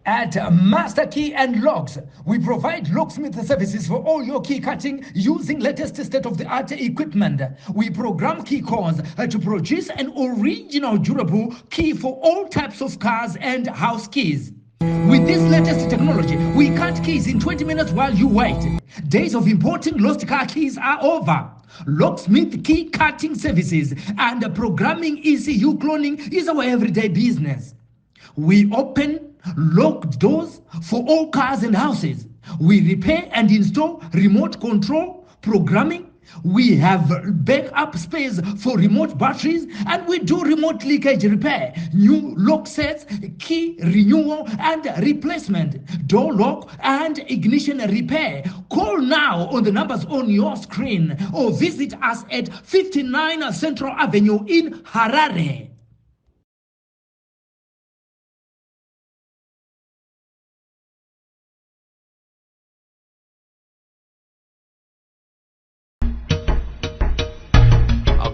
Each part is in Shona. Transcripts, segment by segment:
At Master Key and Locks, we provide locksmith services for all your key cutting using latest state-of-the-art equipment. We program key cores to produce an original durable key for all types of cars and house keys. With this latest technology, we cut keys in 20 minutes while you wait. Days of importing lost car keys are over. Locksmith key cutting services and programming ECU cloning is our everyday business. We open locked doors for all cars and houses. We repair and install remote control programming. We have backup space for remote batteries and we do remote leakage repair, new lock sets, key renewal and replacement, door lock and ignition repair. Call now on the numbers on your screen or visit us at 59 Central Avenue in Harare.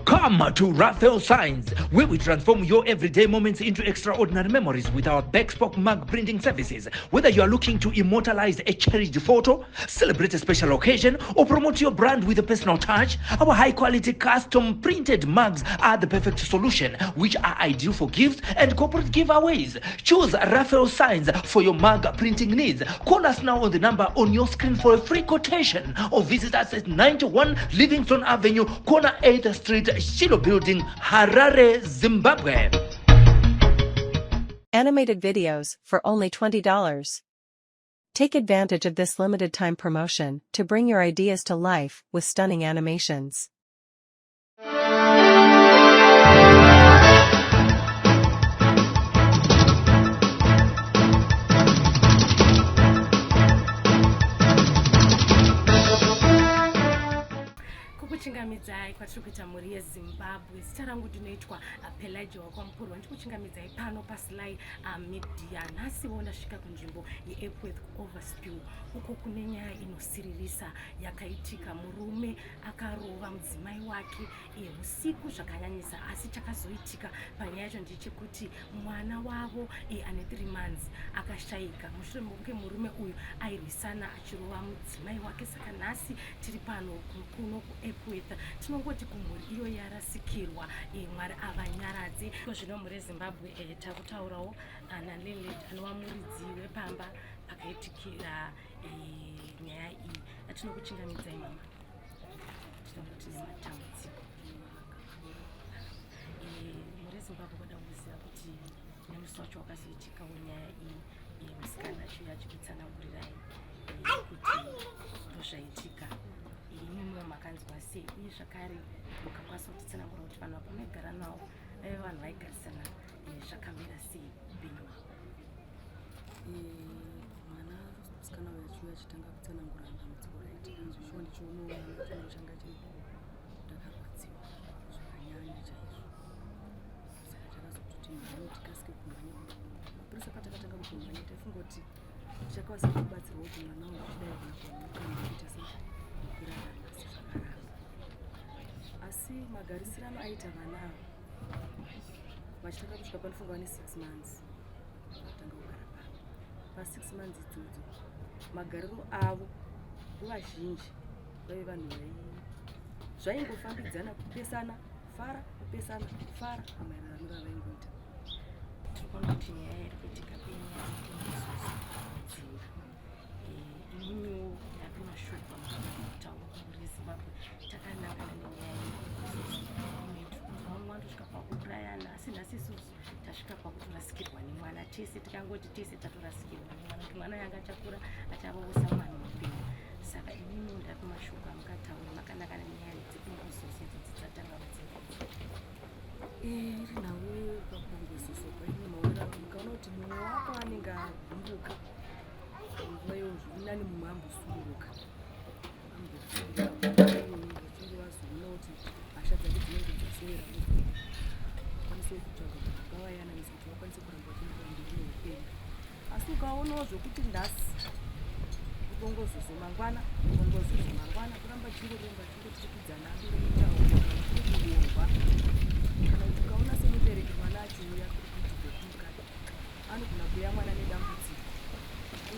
Come to Raphael Signs, where we transform your everyday moments into extraordinary memories with our bespoke mug printing services. Whether you are looking to immortalize a cherished photo, celebrate a special occasion, or promote your brand with a personal touch, our high quality custom printed mugs are the perfect solution, which are ideal for gifts and corporate giveaways. Choose Raphael Signs for your mug printing needs. Call us now on the number on your screen for a free quotation or visit us at 91 Livingston Avenue, corner 8th Street, Shiloh Building, Harare, Zimbabwe. Animated videos for only $20. Take advantage of this limited time promotion to bring your ideas to life with stunning animations. Kukuchingamidzai kwatiri kuita mhuri yeZimbabwe. Zita rangu ndinoitwa Pelagia wekwaMupurwa, ndikuchingamidzai pano paSly Media. Nhasiwo ndasvika kunzvimbo yeEpworth, kuOverspill, uko kune nyaya inosiririsa yakaitika. Murume akarova mudzimai wake usiku zvakanyanyisa, asi chakazoitika panyaya yacho ndechekuti mwana wavo ane 3 months akashayika mushure mekunge murume uyu airwisana achirova mudzimai wake. Saka nhasi tiri pano kuno kuEpworth, tinongoti kumhuri iyo yarasikirwa, Mwari avanyaradze. Zvino mhuri yeZimbabwe, takutaurawo nalandlady anova muridzi wepamba pakaitikira nyaya iyi. Atinokuchingamidzai mama, tinongoti nematambudziko. Mhuri yeZimbabwe kwada kuziva kuti nemusi wacho wakazoitikawo nyaya iyi, musikana achiuya achikutsanangurirai kuti ndozvaitika, imimiwo makanzwa sei? Uye zvakare mukakwanisa kutitsanangura kuti vanhu vapa maigara navo vaive vanhu vaigarisana zvakamira sei upenyu hwavo? Mwana musikana uyo achiuya achitanga kutsanangura dambudziko raitika, zvishuwa ndichionawo mwana chombo changa chiripo, ndakarwadziwa zvakanyanya chaizvo. Saka takazototi mhanya tikasike kumhanya mapurisa. Patakatanga kutomhanya, taifunga kuti tichakwanisa kubatsirwa kuti mwana uyu achidai kana kuwamuka nekuita sei nekurarama, asi zvakaramba. Asi magarisirano aita vana ava vachitanga kusvika panofunga vane 6 months vatanga kugara pano, pa6 months idzodzo magariro avo nguva zhinji vaive vanhu vai zvaingofambidzana, kupesana, kufara, kupesana, kufara, maererano avaingoita. Tiri kuona kuti nyaya iri kuitika penyaya yezuzu dzimba. Imimiwo yapi mashoko amunoda kutaura kumhuri yeZimbabwe takanangana nenyaya yezuzu inoitwa kuti vamwe vanotosvika pakuurayana, asi nhasi isusu tasvika pakutorasikirwa nemwana tese, tikangoti tese tatorasikirwa nemwana, kuti mwana yanga achakura achavawosa mwana mupenyu. Saka imimiwo ndapi mashoko amukataura makanangana nenyaya dzebongozozo idzodzi dzatanga mudzimba? Iri nhau pabongozozo paine maonero angu, mukaona kuti mumwe wako anenge agumbuka nguva iyo, zviri nani mumwe ambosununguka, ambosununguka vachinge vazoona kuti hasha dzake dzinenge dzasowera, kwanise kutsvaga kuti vavayananise kuti vakwanise kuramba vachienderera mberi neupenyu. Asi ukaonawo zvokuti nhasi bongozozo, mangwana bongozozo, mangwana kuramba chingoromba chingotirikidzana, andoritaura kungorwa, kana kuti ukaona semubereki mwana achiuya kuri kuitirwa kumukati, anogona kuuya mwana nedambudziko.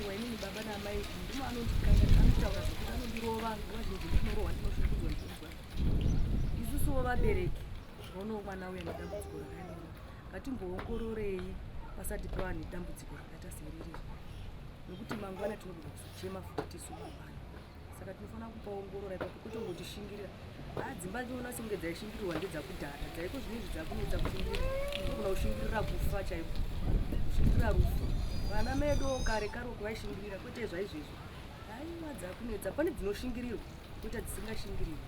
Aiwa, inini baba naamai murume anondikanga, anotaura zvekuti anondirova nguva zhinji, ndinorohwa, ndinoshungudzwa, ndinozwa. Isusuwo vabereki vaonawo mwana uya nedambudziko rakaendawo, ngatimboongororei pasati pava nedambudziko rakaita seriri, nekuti mangwana tinogona kuzochema futi tisu mangwana. Saka tinofanira kupaongorora ipapo, kwete kungotishingirira. A, dzimba ndinoona sekunge dzaishingirirwa ndedzakudhara, dzaiko zvinezvi dzakunetsa kushingirira. Tinogona kushingirira kufa chaiko, kushingirira rufu. Vana medu kare kare uko vaishingirira, kwete zvaizvezvi. Aiwa, dzakunetsa. Pane dzinoshingirirwa, kuita dzisingashingirirwi.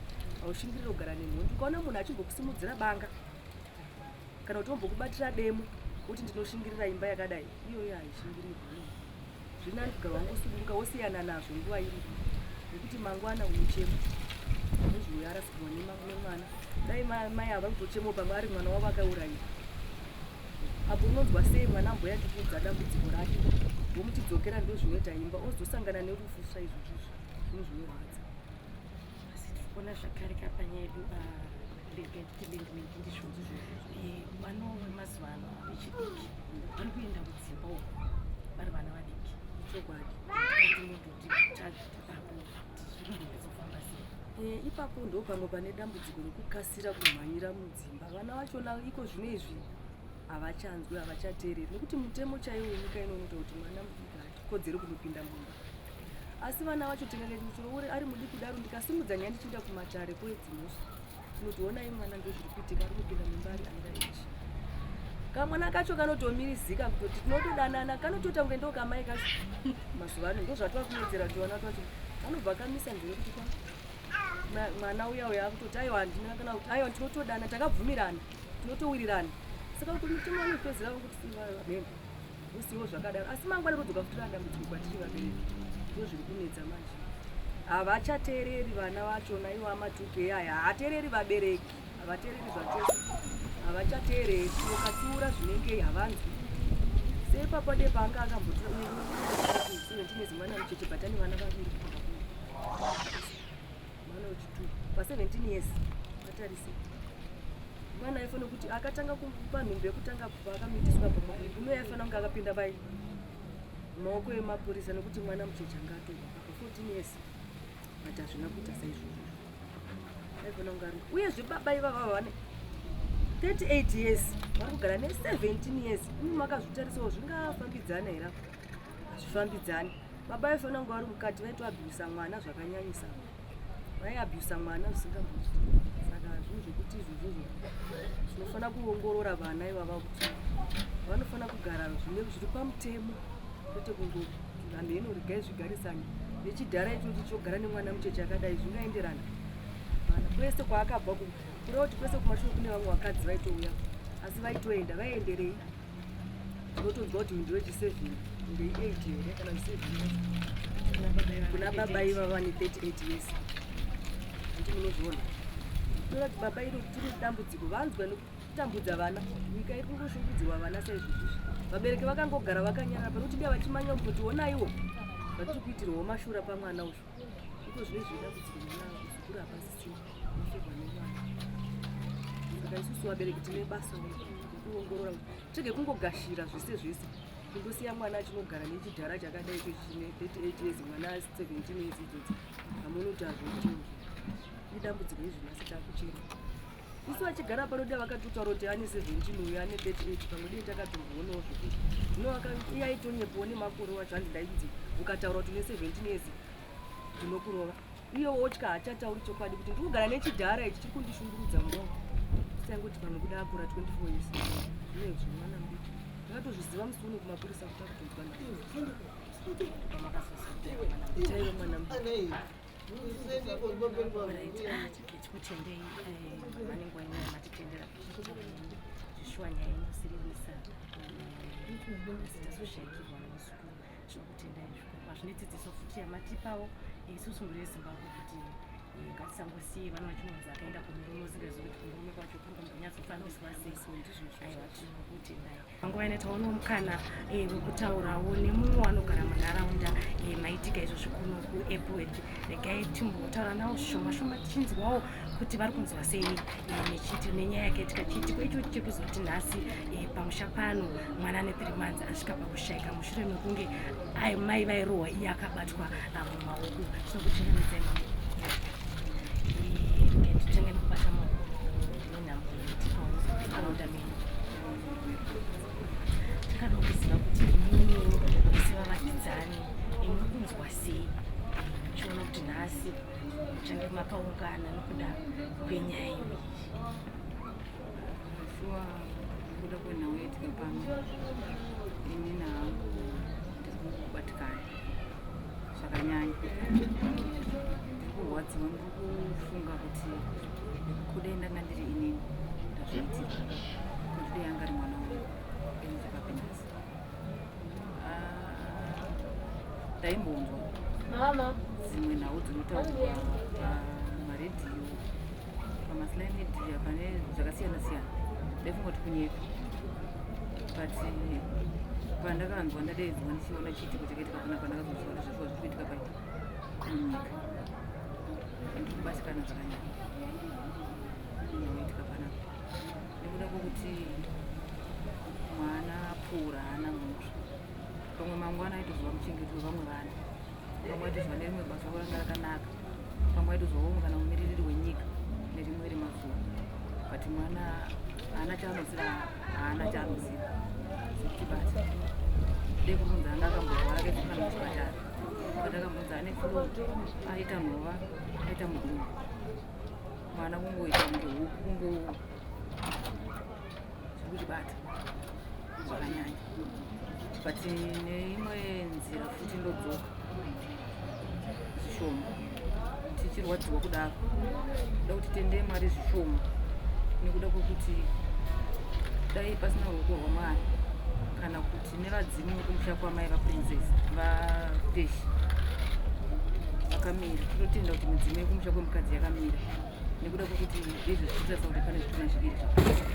Haushingiriri kugara nemhondi. Ukaona munhu achimbokusimudzira banga kana kuti ombokubatira demo kuti ndinoshingirira imba yakadai, iyoyo haishingirirwi. Zvinani kugara wangosununguka, wosiyana nazvo nguva iripo, nekuti mangwana unochema nezviuyo arasikirwa nemwana. Dai mai ava kutochemawo, pamwe ari mwana wavo akaurayiwa apo. Unonzwa sei mwana amboya ndikuudza dambudziko rake, womutidzokera, ndo zvinoita imba, ozosangana nerufu saizvozvizvo? Zvinhu zvinorwadza. Asi tiri kuona zvakare kapanyaya yedu landmaid, ndizvo? Vana vemazuva ano vechidiki vari kuenda kudzimba uko vari vana vadiki. Chokwadi. Tinondoti ipapo zviri sei? Ipapo ndo pamwe pane dambudziko rekukasira kumhanyira mudzimba. Vana vachona iko zvino izvi havachanzwi, havachateereri, nekuti mutemo chaiwo wenyika ino unoita kuti mwana mudiki hakodzeri kunopinda mumba. Asi vana vacho tinenge chero uri ari mudiki kudaro, ndikasimudza nyaya ndichienda kumatare kwedzimhosva, tinoti onai mwana, ndozviri kuitika, ari kupinda mumba ari under age. Kamwana kacho kanotomirizika kutoti tinotodanana, kanotoita kunge ndo kamai kacho. Mazuva ano ndo zvatova kuwedzera kuti vana twacho kanobva kamisa nzeve kuti kwa mwana uya uya akutoti aiwa, handina kana kuti aiwa, tinotodana, takabvumirana, tinotowirirana. Saka kuti mutemo unopedzera kuti mhembe usiwo zvakadaro, asi mangwana rodzoka futi radambudziko kwatiri vabereki. Ndo zviri kunetsa manje. Havachateereri vana vachona ivo amatuke aya, haateereri vabereki, havateereri zvachose, havachateereri. Ukatsiura zvinenge havanzwi. Seipapa de paanga akambotora 17 mwana mucheche, but ane vana vaviri, mwana wechitu pa17 years. Vatarise mwana aifanira kuti akatanga kupa nhumbu yekutanga paakamitiswa pamwe, uno yaifanira kunge akapinda pai maoko emapurisa, nekuti mwana mucheche anga atorwa pa 14 years, but hazvina kuita saizvozvo. Aifanira kunge ari. Uyezve baba ivava vane 38 years, vari kugara ne17 years. Imi makazvitarisawo, zvingafambidzana here? Hazvifambidzani. Baba vaifanira kunge vari mukati, vaitoabhusa mwana zvakanyanyisa, vaiabhusa mwana zvisingamboiti. Saka zvinhu zvekuti izvozvozvo tinofanira kuongorora vana ivava kuti vanofanira kugara zvine zviri pamutemo, kwete kungoti hamheno, regai zvigarisane. Nechidhara ichochi chogara nemwana mucheche akadai, zvingaenderana? Vana kwese kwaakabva, kureva kuti kwese kumashure kune vamwe vakadzi vaitouya, asi vaitoenda vaienderei? Unotonzwa kuti uyu ndewechi7, ndei8 here kana 7 kuna baba ivava vane 38 years. Andi munozviona, tora kuti baba iro tiri dambudziko, vanzwa nekutambudza vana. Nyika iri kungoshungudziwa vana saizvozvizvi. Vabereki vakangogara vakanyarara, panokuti dai vachimanya kutoti onaiwo zvatiri kuitirwawo mashura pamwana uyu. Iko zvino izvi dambudziko, mwana muzukuru hapasisina, mafirwa nemwana. Saka isusu vabereki tine basa rekuongorora kuti tirege kungogashira zvese zvese, kungosiya mwana achinogara nechidhara chakadai icho chine 38 years, mwana 17 years idzodzi. Hamunoti hazvoiti, idambudziko izvi nhasi takuchema isu. Vachigara panoda vakatotaura kuti ane 17 uyu ane 38, pamwe dei takatomboonawo zvekuti zvino iye aitonyepawo nemakore wacho. Hanzi ndainzi ukataura kuti une 17 years ndinokurova. Iye wotya, haachatauri chokwadi kuti ndiri kugara nechidhara ichi chiri kundishungurudza mumaoko. Saingoti pamwe kuda akura 24 years, zvine zvemwana mudiki. Ndakatozviziva musi uno kumapurisa kuti akutonzwa taiva mwana mudiki. Tikutendei vanenge nyaya matitendera zvishuwa. Nyaya inosiririsa, asi tazoshayikirwa nevazukuru. Tinokutendai zvikuru. Zvine dzidziso futi yamatipawo isusu mhuri yeZimbabwe kuti Ngatisangosiye vana vachinonzi akaenda kumurume usingazivi kuti kumurume kwacho kuri kumbonyatsofambiswa sei. Aiwa, tinokutendai. Panguva ino taonawo mukana wekutaurawo nemumwe wanogara munharaunda maitika izvozvi kuno kuEpworth. Regai timbotaura navo zvishoma shoma, tichinzwawo kuti vari kunzwa sei nechiiti nenyaya yakaitika, chiitiko ichochi chekuzoti nhasi pamusha pano mwana ane 3 months asvika pakushaika mushure mekunge mai vairohwa iye akabatwa mumaoko. Tinokuchingamidza mama. Titange nekubata maoko nenhamo yekuti menyu. Takada kuziva kuti imimi sevavakidzani imuri kunzwa sei muchiona kuti nhasi muchange makaungana nokuda kwenyaya iyoyi? Shuwa, kuda kwenhau yaitika pano, inini hangu ndiri kubatikana zvakanyanya. Ndiri kurwadziwa, ndiri kufunga kuti kudai ndanga ndiri inini ndazviitika, kuti dai anga ari mwana wangu enizvakapindasi. Ndaimbonzwa dzimwe nhau dzinotaurwa pamaredhiyo, pamaSly Media, pane zvakasiyana siyana. Ndaifunga kuti kunyepa, but pandakanzwa ndadaidzwa ndichiona chiitiko chakaitika panapa, ndakazozviona zveshuwa zviri kuitika pai munyika. Ndiri kubatikana zvakanyanya inoitika panapa nekuda kwokuti mwana apfuura, haana mhosva. Pamwe mangwana aitozova muchengeti wevamwe vana, pamwe aitozova nerimwe basa ranga rakanaka, pamwe aitozovawo kana mumiririri wenyika nerimwe remazuva. But mwana haana chaanoziva, haana chaanoziva zvekutibata. Dei kumunzi anga akamborwara akaiswa kana muchipatara, but akambonzi ane flu, aita nhova, aita mudumbu, mwana kungoita kunge huku, kungo zvekutibata zvakanyanya. But neimwe nzira futi ndodzoka zvishoma, tichirwadziwa kudaro, kuda kuti tendei Mwari zvishoma, nekuda kwekuti dai pasina ruoko rwaMwari kana kuti nevadzimu vekumusha kwamai vaPrincess vaPeshi vakamira. Tinotenda kuti midzimu yekumusha kwemukadzi yakamira, nekuda kwekuti izvo zvichitarisa kuti pane zvitunha zviviri zvakakosha.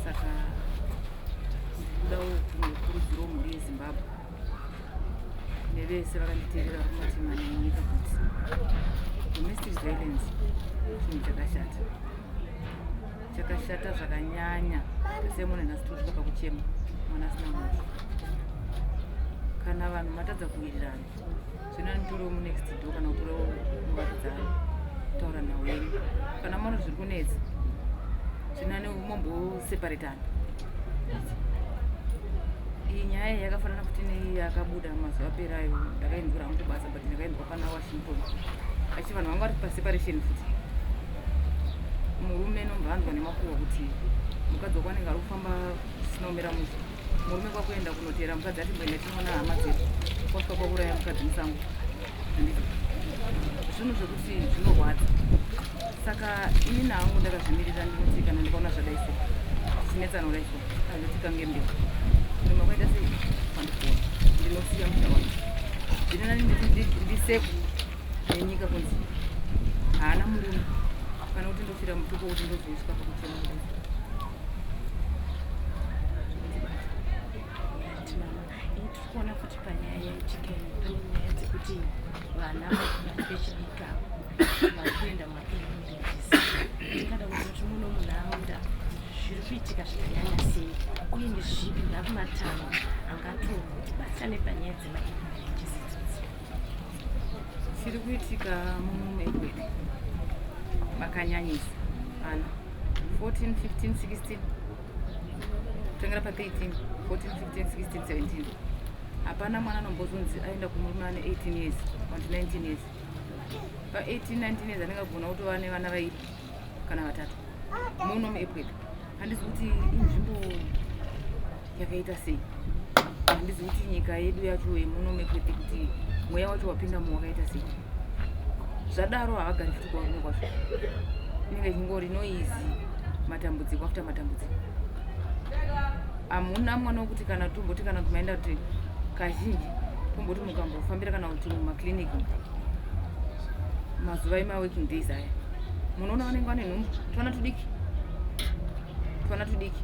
Saka ndikudawo kukurudzirawo mhuri yeZimbabwe nevese vakanditeerera vari kumativi mana enyika kuti domestic violence chinhu chakashata, chakashata zvakanyanya. Semunhu nhasi tosvika pakuchema mwana asina mhosva. Kana vanhu matadza kuwirirana, zvino mutorewo munext door kana kutorewo muvakidzani, kutaura nhau yenyu. Kana maona zviri kunetsa, zvinani momboseparatana. Iyi nyaya iyi yakafanana futi neyakabuda mazuva aperayo. Ndakainzwira hangu kubasa, but ndakainzwa pana Washington achi vanhu vanga vari paseparation futi. Murume nomba anzwa nemakuhwa kuti mukadzi wako anenge ari kufamba zvisina kumira mushe. Murume kwakuenda kunoteera mukadzi, ati mboenda tinoona hama dzedu, kwasvika kwauraya mukadzi musango. Handiti zvinhu zvekuti zvinorwadza? Saka ini nangu ndakazvimirira, ndinoti kana ndikaona zvadai so, zvichinetsana kudai so, andoti kange mberi kurima kwaita sei pandikuona, ndinosiya musha wangu. Ndinonani ndisekwe nenyika kunzi haana murume, kana kuti ndofira mutupo kuti ndozosvika pakuchema kudai. Zvekutibata. Right, mama. Tiri kuona futi panyaya yaitika iyi, pane nyaya dzekuti vana vari vechidiki ava vari kuenda mumamarriages. Tikada kuti muno munharaunda zviri kuitika zvakanyanya sei, uye ndezvipi ngapi matanho angatorwa kuti batsirane panyaya dzemamarriages idzodzi? Chiri kuitika muEpworth makanyanyisa. Ana 14, 15, 16, kutangira pa13, 14, 15, 16, 17. Hapana mwana anombozonzi aenda kumurume ane 18 years kana 19 years. Pa18, 19 years anenge agona kutova nevana vairi kana vatatu muno muEpworth. Handizi kuti inzvimbo yakaita sei, handizi kuti nyika yedu yacho yemuno muEpworth, kuti mweya wacho wapinda mu wakaita sei. Zvadaro havagari futi kuvarume kwacho, inenge ichingori noise, matambudziko after matambudziko. Hamuna mwana wekuti kana tomboti kana kumaenda kuti kazhinji tomboti mukambofambira kana kuti mumakliniki. Mazuva emaworking days aya munoona vanenge vane nhumbu, twana tudiki, twana tudiki.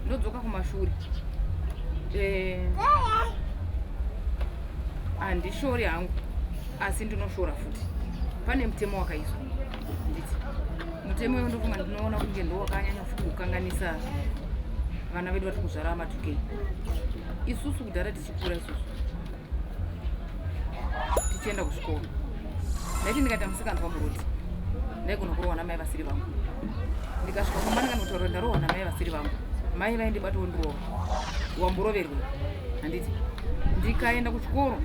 Ndodzoka kumashure, handishori hangu, asi ndinoshora futi. Pane mutemo wakaiswa, nditi mutemo iwo ndofunga ndinoona kunge ndo wakanyanya futi kukanganisa vana vedu vari kuzvara ama2K. Isusu kudhara tichikura, isusu tichienda kuzvikoro, ndaiti ndikaita musikanzwa murodhi ndaigona kurohwa namai vasiri vangu. Ndikasvika kumba ndikanotaura ndarohwa namai vasiri vangu, mai vaindibatawo ndirova, wamboroverwe, handiti? Ndikaenda kuchikoro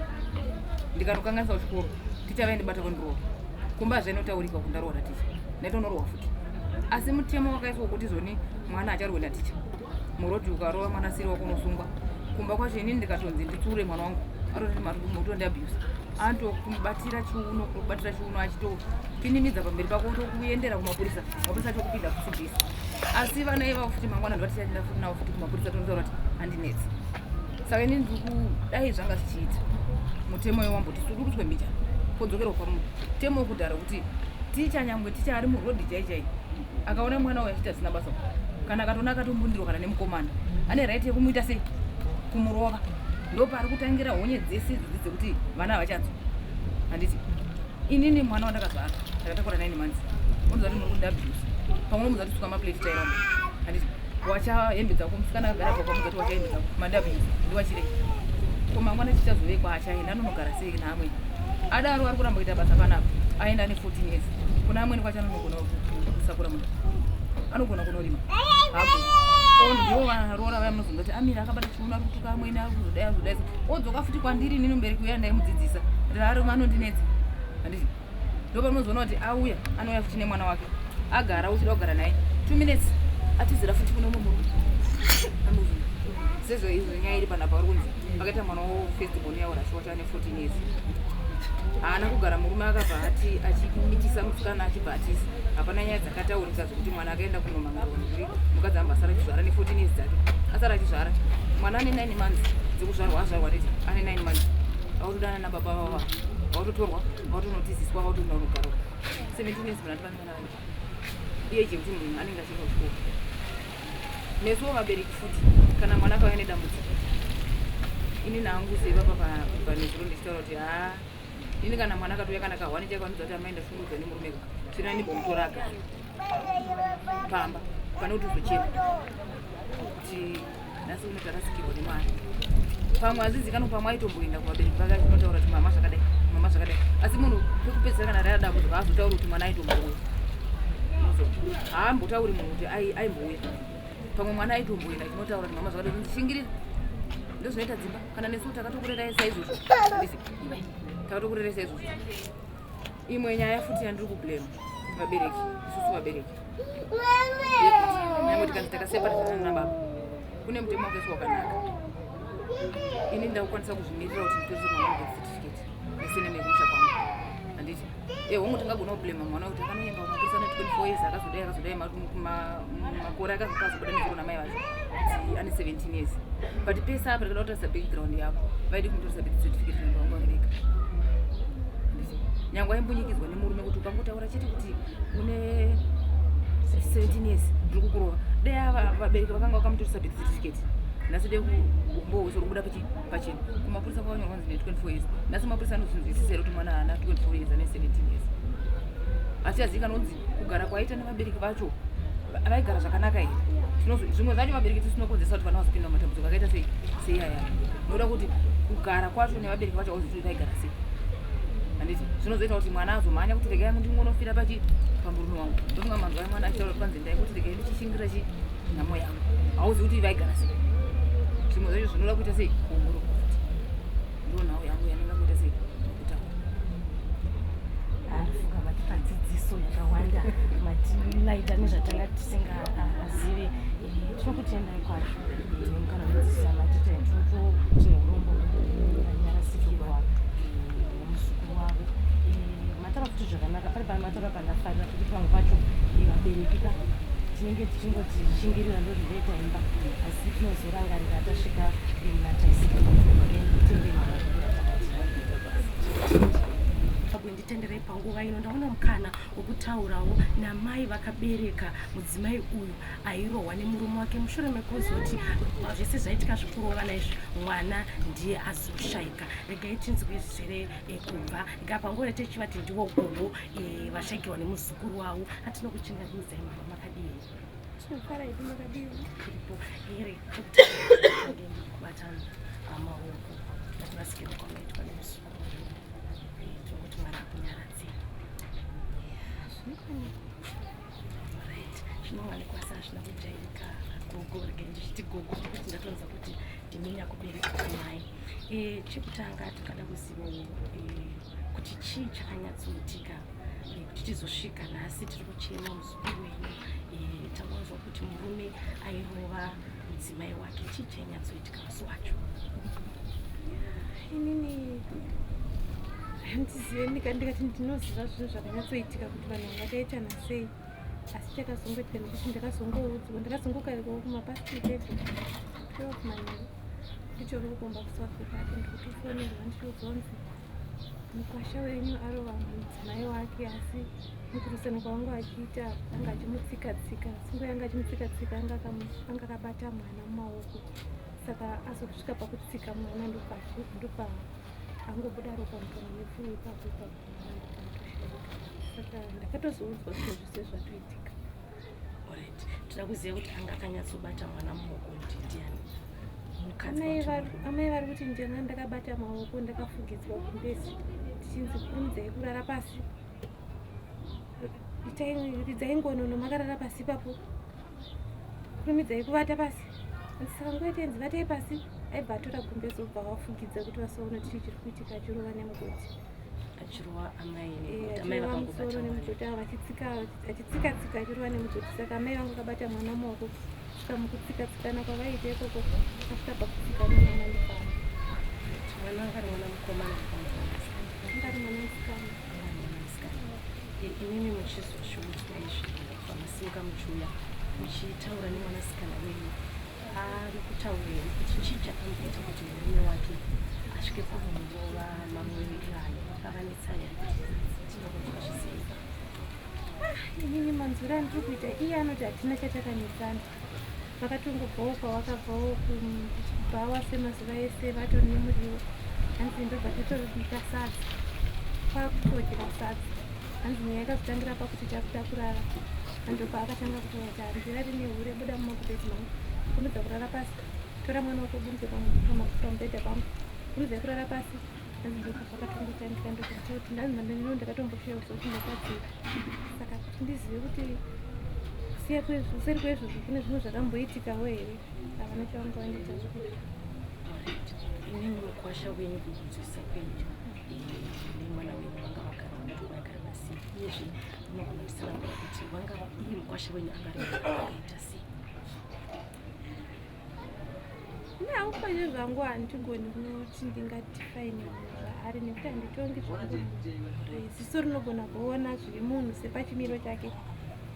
ndikanokanganisa kuchikoro, ticha vaindibata vondirova. Kumba zvainotaurika kuti ndarohwa naticha, ndaitonorohwa futi. Asi mutemo wakaiswa kuti zoni mwana acharwe naticha murodhi, ukarova mwana asiri wako unosungwa. Kumba kwacho inini ndikatonzi nditsure mwana wangu, atoti mutondiabuse, anotokubatira chiuno, kubatira chiuno achitopinimidza pamberi pako, tokuendera kumapurisa, mapurisa achokupinda kuCBS. Asi vana ivavo futi mangwana ndovatichaenda futi navo futi kumapurisa, tonotaura kuti handinetsi. Saka inini ndiri kudai zvanga zvichiita mutemo iwo wamboti sudurutswe mbijana, kodzokerwa pamutemo wekudhara, kuti ticha, nyangwe ticha ari murodhi chai chai, akaona mwana uyu achiita zvisina basa, kana akatoona akatombundirwa kana nemukomana, ane right yekumuita sei, kumurova. Ndo pari kutangira honye dzese idzodzi dzekuti vana havachanzwa, handiti? Inini mwana wandakazvara ndakatakura 9 months, unoziva kuti muri kundiabuse. Pamwe unomuudza kuti suka maplate, tairamba, handiti? Wacha hembe dzako, musikana akagara pakwamudza kuti wacha hembe dzako, mandiabuse, ndiwachirei? Ko mangwana chichazovekwa achaenda anonogara sei naamweni? Adaro ari kuramba kuita basa panapa, aenda ane 14 years kuna amweni kwacho, anonogona kusakura munda, anogona kunorima hapo. Ndivo varoora vaya munozonzwa kuti amira akabata chiuno, ari kutuka amweni, ari kuzodai, ari kuzodai, odzoka futi kwandiri inini mubereki uya ndaimudzidzisa, rari anondinetsa, handiti? Ndo pamunozoona kuti auya, anouya futi nemwana wake, agara, uchida kugara naye 2 minutes, atizira futi kune umwe murume. Sezvo izvo nyaya iri panapa, uri kunzi vakaita mwana wefirst born yaurashiwa chava ne14 years, haana kugara, murume akabva ati achimitisa musikana, achibva atisa. Hapana nyaya dzakataurika zvekuti mwana akaenda kunomhangarwa nekuti mukadzi amba asara achizvara ne14 years dzake, asara achizvara mwana ane 9 months dzekuzvarwa, azvarwa nditi ane 9 months, autodana nababa vava, vautotorwa, vautonotiziswa, vautonorugaro 17 years. Munhu ati vane vana vake iye chekuti munhu anenge achienda kuchikoro. Nesuwo vabereki futi, kana mwana akauya nedambudziko, ini nangu sevapa panezuro ndichitaura kuti haa, ini kana mwana akatouya kana kahwani chaiko, anodza kuti amai, ndashungurudzwa nemurume ka, tsvina ndimbomutora agara pamba, pane kuti uzochema kuti nhasi uno tarasikirwa nemwana. Pamwe hazvizikanwa, pamwe aitomboenda kuvabereki vake achinotaura kuti mama zvakadai, mama zvakadai, asi munhu pekupedzisira kana raya dambudziko haazotauri kuti mwana aitombouya, haambotauri munhu kuti aimbouya. Pamwe mwana aitomboenda achinotaura kuti mama zvakadai, ndishingirira, ndozvinoita dzimba. Kana nesu takatokurerai saizvozvo, takatokurerai saizvozvo. Imwe nyaya futi yandiri kublame vabereki, isusu vabereki, nyangwe tikanzi takaseparatana nababa, kune mutemo wakaiswa wakanaka. Ini ndakukwanisa kuzvimirira kuti nditorise mwana wangu birth certificate nesurname yekumusha kwangu, handiti? Hongu, tingagona kublema mwana kuti akanoenda kumapurisa ane 24 years, akazodai, akazodai, makore akazobuda nezuro namai vacho kuti ane 17 years. But pese apa tikada kutarisa background yavo, vaidi kumutoresa birth certificate nyangwe vanga varega, nyangwe aimbunyikidzwa nemurume kuti ukangotaura chete kuti une 17 years ndiri kukurova. Dai ava vabereki vakanga vakamutoresa birth certificate, nhasi dai umbo hwese uri kubuda pachena. Kumapurisa kwakanyorwa kunzi ne 24 years. Nhasi mapurisa anozvinzwisisa here kuti mwana haana 24 years, ane 17 years? Asi azivikanwa kunzi kugara kwaita nevabereki vacho, vaigara zvakanaka here? Zvimwe zvacho vabereki tisinokonzesa kuti vana vazopinda mumatambudziko akaita sei seiyaya, nokuda kuti kugara kwacho nevabereki vacho hauzivi kuti vaigara sei, handiti? Zvinozoita kuti mwana azomhanya kuti regai ndingonofira pachi pamurume wangu. Ndofunga manzwa mwana achitaura kuti panzi ndaingoti regai ndichishingira chi nhamo yangu. Hauzivi kuti vaigara sei. Zvimwe zvacho zvinoda kuita sei, kuongororwa futi. Ndo nhau yangu yanenge kuita sei kutaura. Handifunga matipa dzidziso yakawanda, matilaita nezvatanga tisingazivi. Tinokutendai kwazvo nemukana wedzidziso yamatita. Tine urombo vanyarasikirwa nemuzukuru wavo. Mataura futi zvakanaka. Pane pamataura pandafarira kuti pamwe pacho vabereki ka tinenge tichingoti shingirira, ndo zvinoita imba, asi tinozorangarira tasvika muna taisika. Nditenderei panguva. Panguva ino ndaona mukana wekutaurawo namai vakabereka mudzimai uyu airohwa nemurume wake mushure mekuzoti zvese zvaitika zvekurovana izvi mwana ndiye azoshaika. Regai tinzwe zvizere eh, kubva ngapanguva techivati ndivo gogo eh, vashaikirwa nemuzukuru wavo. Atinokuchingamidzai mama, makadii? Tinofara hedu, makadii? Tiripo here. Kubata maoko nekurasikirwa kwamaitwa nemuzukuru wenyu, tinongoti Mwari akunyaradze. Zvinokwanika. Right, zvinowanikwa sa hazvina kujairika gogo. Regai ndichiti gogo nekuti ndatonzwa kuti ndimi nyakubereka kwamai. Chekutanga tingada kuzivawo kuti chii chakanyatsoitika kuti tizosvika nhasi tiri kuchema muzukuru wenyu. Tangonzwa kuti murume airova mudzimai wake. Chii chainyatsoitika musi wacho? Inini handizive, ndikati ndinoziva zvinhu zvakanyatsoitika kuti vanhu vakaitana sei, asi chakazongoitika nekuti ndakazongoudzwa, ndakazongokarikawo kumapast 11, 12 manheru, nditori kukomba kuSouth Africa apo, ndikutofonerwa ndichiudzwa kunzi mukwasha wenyu arova mudzimai wake, asi mukurwisana kwavanga vachiita anga achimutsika-tsika, singo yanga achimutsika-tsika anga akabata mwana mumaoko, saka azosvika pakutsika mwana, ndopa angobuda ropa mukanwa mepfuu ipapo ipapo, mwana ndopatoshaika. Saka ndakatozoudzwa zvinhu zvese zvatoitika. Alright, tinoda kuziva kuti anga akanyatsobata mwana mumaoko kuti ndiani, mukadzi Amai wacho? Amai vari kuti ndanga ndakabata maoko, ndakafugidzwa kumbezi, tichinzi kurumidzai kurara pasi, ridzai ngonono makarara pasi ipapo, kurumidzai kuvata pasi. Saka nguva itenzi vatai pasi, aibva atora gumbezi obva vafugidza kuti vasaona chii chiri kuitika, achirova nemugoti. Achirova amai nemugoti, amai Achirova vakangobata musoro mwana. Nemugoti ava achitsika-tsika achirova nemugoti. Saka amai vangu vakabata mwana mumaoko, kusvika mukutsika-tsikana kwavaiita ikoko, asvika pakutsika nemwana ndipano. Mwana anga ari mwana mukomana kana mwana musikana? Anga ari mwana musikana. Anga ari mwana musikana. Imimi muchizozviudzwa izvi, pamasimuka muchiuya muchitaura nemwanasikana wenyu, ari kutaurei kuti chii chakamboita kuti murume wake asvike pakumurova mamwe ivayo? Vakavanetsa here kuti tinokunzwa zvisei? Inini manzwiro andiri kuita, iye anoti hatina chatakanetsana, vakatongobvawo kwavakabvawo kubhawa semazuva ese, vatori nemuriwo. Hanzi ndobva tatorobika sadza, kwakutodya sadza. Hanzi nyaya yakazotangira pakuti takuda kurara, andobva akatanga kutaura kuti handirari nehure, buda mumakubhedhi mangu, kurumidza kurara pasi, tora mwana wako ubudise pamubhedha pangu, kurumidza kurara pasi. Hanzi ndobva zvakatongotangika, ndobva kuti ndanzi ndino ndakatomboshayiwa kuti ndakadzika. Saka kuti ndizive kuti kusiya kuseri kwezvozvo kune zvimwe zvakamboitikawo here, havana chavanga vanditaurira. Alright. Imimi mukwasha wenyu, kukunzwisa kwenyu nemwana wenyu, vanga vagara vanoti vaigara sei? Uyezve unogona kutsanangura kuti vanga iye mukwasha wenyu anga ari munhu akaita sei? Naupenyu zvangu handigoni kuti ndingadefine munhu zvaari, nekuti handitongi zvangu. Ziso rinogona kuona zviri munhu sepachimiro chake,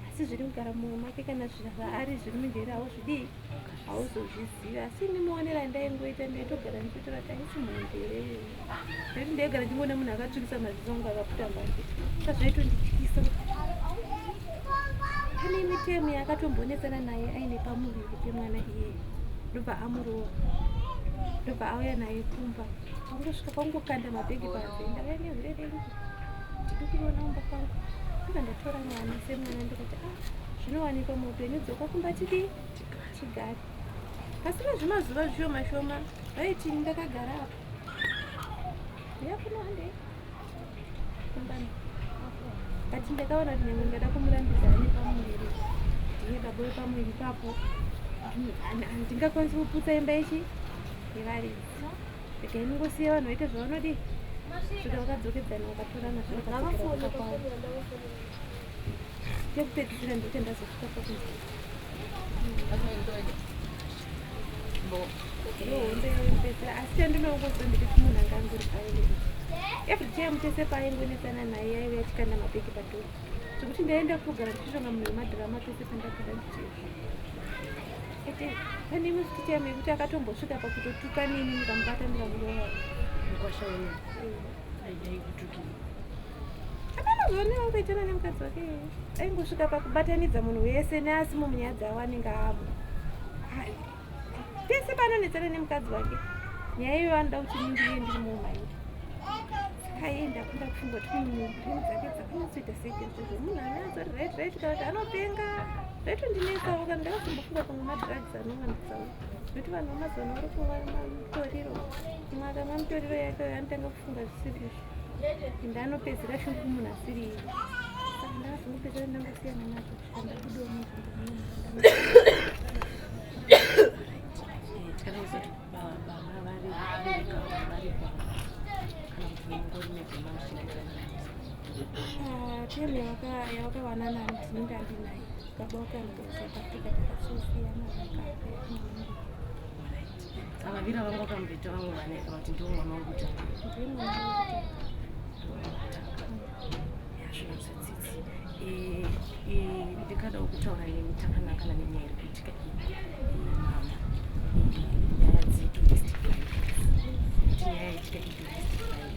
asi zviri kugara mumwoyo make kana zvaari zviri munjeri hauzvidii, hauzozvizivi. Asi ini muonero andaingoita, ndaitogara ndichitora kuti haisi mhondi here, nekuti ndaigara ndingoona munhu akatsvukisa maziso angu, akaputa mbanje, saka zvaitondityisa. Kuti pane mitemo yaakatombonetsana naye aine pamuviri pemwana iyeye, ndobva amurova, ndobva auya naye kumba, angosvika kwangokanda mabhegi panze, ndauya nehure rengu, ndidi kuona kumba kwangu. Ndobva ndatora mwana semwana, ndikati, ah, zvinowanikwa muupenyu, dzoka kumba tidii, tigare. Pasina zvimazuva zvishoma shoma vaiti ndakagara apo, uya kuno, handei kumbani. But ndakaona kuti nyangwe ndingada kumurambidza ane pamuviri, ndiye baba wepamuviri ipapo, handingakwanisi kuputsa imba ichi yevaridzi. Regai ndingosiya vanhu vaite zvavanodii, svika vakadzokedzana, vakatorana, zvavakadzokera kumba kwavo. Chekupedzisira ndoche ndazosvika pakunzi hondo yavo yekupedzisira. Asi chandinongoziva ndekuti munhu anga angori violent every time. Tese paaingonetsana naye, yaive achikanda mabhegi padhoo, zvekuti ndaenda kugara ndichitonga munhu wemadhirama pese pandagara ndichizvo. Ete pane imwe futi time yekuti akatombosvika pakutotuka neni, ndikamubata ndikamurova. Mukwasha wenyu aikutukii? Hapana. Mazvionera angoitana nemukadzi wake aingosvika pakubatanidza munhu wese neasimo munyaya dzavo anenge avo. Pese paanonetsana nemukadzi wake nyaya iyoyo anoda kuti nindiriye ndiri mumhai. Saka iye ndakunda kufunga kuti brain dzake dzakanyatsoita sei chaizvo munhu anonyatsori right right kana kuti anopenga zvaitondinetsawo kana ndakazombofunga pamwe madrugs anowanditsawo nekuti vanhu vamazuvano vari kumwa mutoriro mumwe akamwa mutoriro yake anotanga kufunga zvisiri izvo ende anopedzera shungu kumunhu asiri iye. Saka ndakazongopedzera ndangosiyana nazvo kusvika ndabudawo munzvimbo muno. Tikada kuzoti baba vari varipo kana kuti mungori mega mamuchengetana? Time yavakawanana ndini ndandinaye baba wake anogara South Africa, takasosiyana zvakare. Saka vaviri vanga vakamboita vamwe vana kana kuti ndiwo mwana wekutanga? Ndiye mwana wekutanga. Zvinonzwa tsitsi. Ndingadawo kutaura nemi takanangana nenyaya iri kuitika iyi, mama, nyaya dzedomestic violence, kuti nyaya yaitika idomestic violence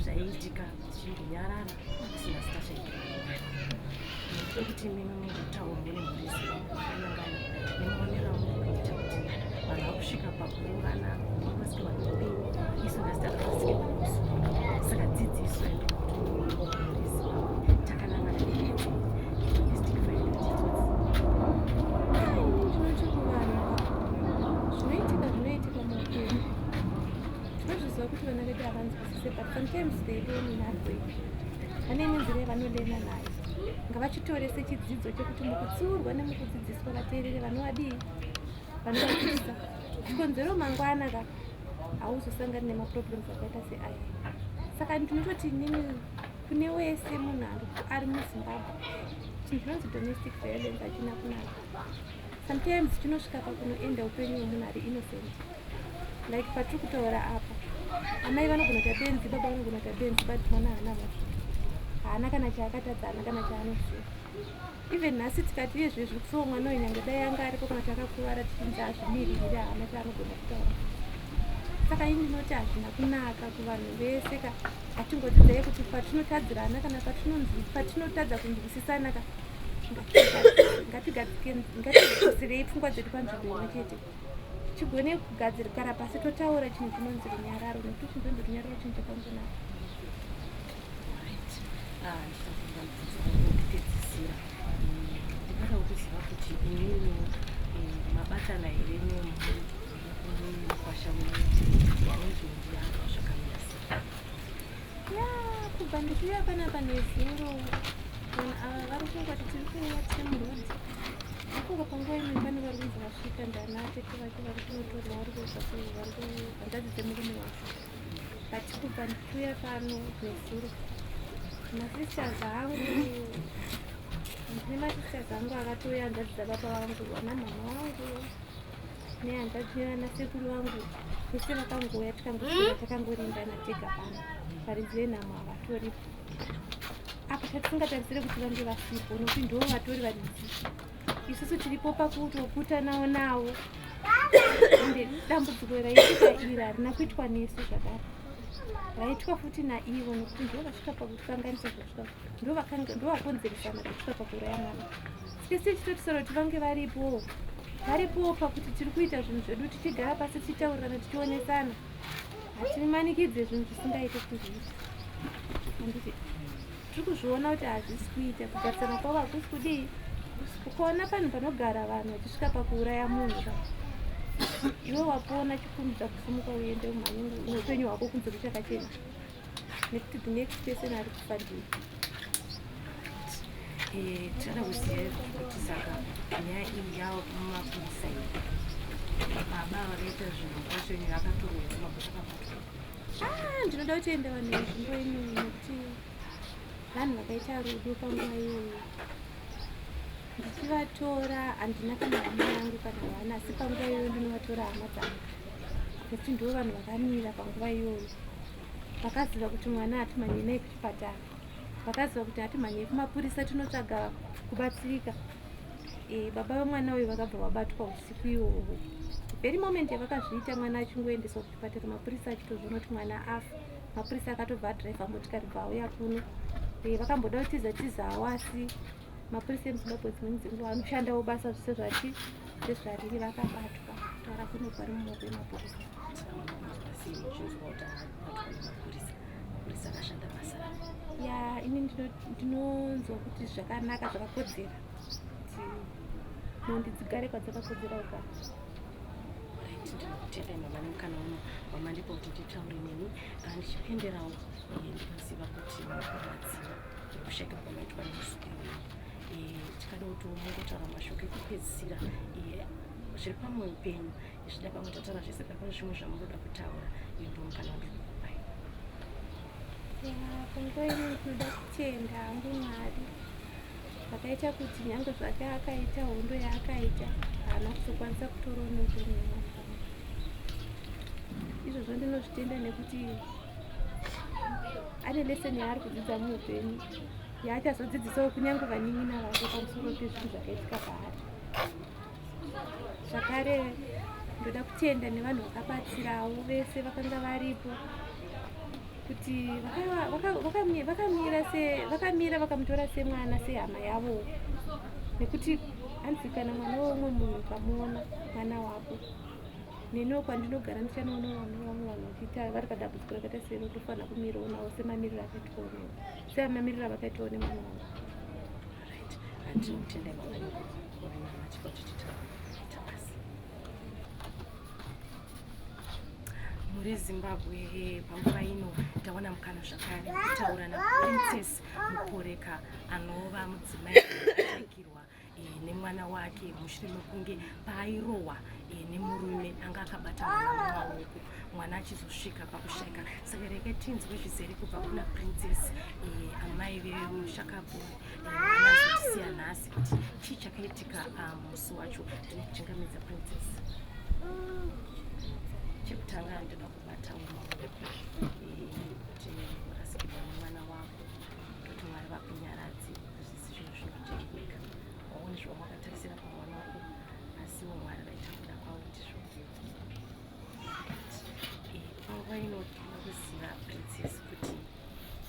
zvaiitika tichimbonyarara asina zita zvaitika. Ndoda kuti imimi mungotaurawo nemhuri yeZimbabwe nemaonero amuri kuita kuti vanhu vakusvika pakurovana, vakasike vanhu upenyu, isu nhasi takakasike vane musoro. Saka dzidziso yandoda kuti mhuri yeZimbabwe takanangana nenyaya domestic violence idzodzi. Ndinoti kuvanhu, zvinoitika zvinoitika muupenyu. Tinozviziva kuti vana vedu havanzwisise, but sometimes they learn in hard way. Vane imwe nzira yavanolena nayo. Ngavachitore sechidzidzo chekuti mukutsiurwa nemukudzidziswa vateerere vanovadii, vanovadzidzisa. Chikonzero mangwana ka hauzosangani nemaproblems akaita seaya. Saka ndinototi inini kune wese munhu ari muZimbabwe, chinhu chinonzi domestic violence hachina kunaka. Sometimes chinosvika pakunoenda upenyu hwemunhu ari innocent. Like patiri kutaura apa, amai vanogona kuita benzi, baba vanogona kuita benzi, but mwana haana mhosva, haana kana chaakatadza, haana kana chaanoziva. Even nhasi tikati iye zvezvi kusowa mwana uyu, nyange dai anga aripo kana kuti akakuvara, tichinzi azvimiririre, haana chaanogona kutaura. Saka ini ndinoti hazvina kunaka kuvanhu vese ka. Hatingodzidzai kuti patinotadzirana kana patinotadza kunzwisisana ka, ngatigadzisirei pfungwa dzedu panzvimbo imwe chete, tigone kugadzirikara pasi, totaura chinhu chinonzi runyararo, nekuti chinhu chinonzi runyararo chinhu chakangonaka. Right. Ndichapinda mubvunzo wangu wekupedzisira. Ndingada kuziva kuti imimi mabatana here nemukwasha wenyu, anonzi ndiano, zvakamira sei? Ya, kubva ndichiuya panapa nezuro, vanhu ava vari kungoti tiri kuuya, tiri muroad. Afunga panguva imwe pane vari kunzi vasvika, ndana tete vacho vari kunotorwa, vari kubva vari kuhanzvadzi dzemurume wacho. But kubva ndichiuya pano nezuro, masisters angu, ndine masisters angu akatouya, hanzvadzi dzababa vangu, vana mama vangu nehanzvadzi nevana sekuru vangu vese vakangouya, tikangoswera takangorindana tega pano. Varidzi venhamo havatoripo apa, tatisingatarisire kuti vange vasipo, nokuti ndo vatori varidzi, isusu tiripo pakutoputanawo navo. Ende dambudziko raitika iri harina kuitwa nesu zvakare, raitwa futi naivo, nokuti ndo vasvika pakukanganisa zvakusvika, ndo vakonzeresana kusvika pakuuraya mwana. Sisi tichitotisora kuti vange varipo, varipowo pakuti tiri kuita zvinhu zvedu tichigara pasi, tichitaurirana, tichionesana. Hatimanikidze zvinhu zvisingaite kuti zviite. Handiti tiri kuzviona kuti hazvisi kuita, kugarisana kwavo hakusi kudii. Ukaona panhu panogara vanhu vachisvika pakuuraya munhu ka, iwe wapona, chikurumidza kusimuka uende umhanye neupenyu hwako kunze kuchakachena, nekuti the next person ari kufa ndiwe. Tinoda kuziva kuti saka nyaya iyi yava mumapurisa iyi, baba vakaita zvinhu kwacho vakatorwa here, mapurisa akabatwa? Ah, ndinoda kutenda vanhu venzvimbo ino, nekuti vanhu vakaita rudo panguva iyoyo. Ndichivatora handina kana hama yangu kana vana, asi panguva iyoyo ndinovatora hama dzangu, nekuti ndo vanhu vakamira panguva iyoyo, vakaziva kuti mwana hatimhanyei naye kuchipatara, vakaziva kuti hatimhanyei kumapurisa tinotsvaga kubatsirika. Baba vemwana uyu vakabva vabatwa usiku iwowo, very moment yavakazviita, mwana achingoendeswa kuchipatara, mapurisa achitozviona kuti mwana afa. Mapurisa akatobva adhiraivha motikari, bva auya kuno. Eh, vakamboda kutiza tizawo asi mapurisa emuzimbabwe dzimweni dzenguva anoshandawo basa sezvati sezvariri vakabatwa taura kuno vari mumaoko emapurisa ya ini ndinonzwa kuti zvakanaka zvakakodzera kuti mhondi dzigare kwadzakakodzera kugara Ndinokutendai mama nemukana uno wamandipa kuti nditaure nemi. Ah, ndichipenderawo eh, ndinoziva kuti mukurwadziwa nekushaika kwamaitwa nemuzukuru wenyu. Eh, tikada kuti mungotaura mashoko ekupedzisira eh, zviri pamwoyo penyu zvida pamwe tataura zvese pane zvimwe zvamunoda kutaura iyo ndomukana wandiri kukupai. Panguva ino ndinoda kutenda hangu Mwari vakaita kuti nyange zvake akaita hondo yaakaita haana kuzokwanisa kutorawo neupenyu hwemwana wangu. Izvozvo ndinozvitenda nekuti ane lesson yaari kudzidza muupenyu yaachazodzidzisawo kunyange vanin'ina vake pamusoro pezvinhu zvakaitika paari. Zvakare ndoda kutenda nevanhu vakabatsirawo vese vakanga varipo kuti vakamira vakamutora semwana sehama yavo nekuti hanzi kana mwana weumwe munhu ukamuona mwana wako neniwo kwandinogara ndichanoona vana vamwe vanhu vachiita vari padambudziko rakaita sero ndofanira kumirawo navo semamiriro akaitwawo newe semamiriro avakaitwawo nemwana wangu. Ndinotenda mama nekuva kuti titaura basi. Mhuri yeZimbabwe panguva ino tawana mukana zvakare kutaura naPrincess Muporeka anova mudzimai akatangirwa eh, nemwana wake mushure mekunge paairohwa eh, nemurume anga akabata mwana mumaoko mwana achizosvika pakushaika saka rege tinzwe zvizere kubva kuna Princess eh, amai vemushakabvu mwana azotisiya nhasi kuti chii chakaitika ah, musi wacho. Ndinokuchingamidza Princess. Chekutanga ndoda kubata mumaoko eh, kuti urasikirwa nemwana wako kuti Mwari vakunyaradze zvisi zvinhu zvinotengeka waone zvawakatarisira pamwana wako asiwo Mwari vaita kuda kwavo ndizvo. Eh, panguva ino tinoda kuziva Princess kuti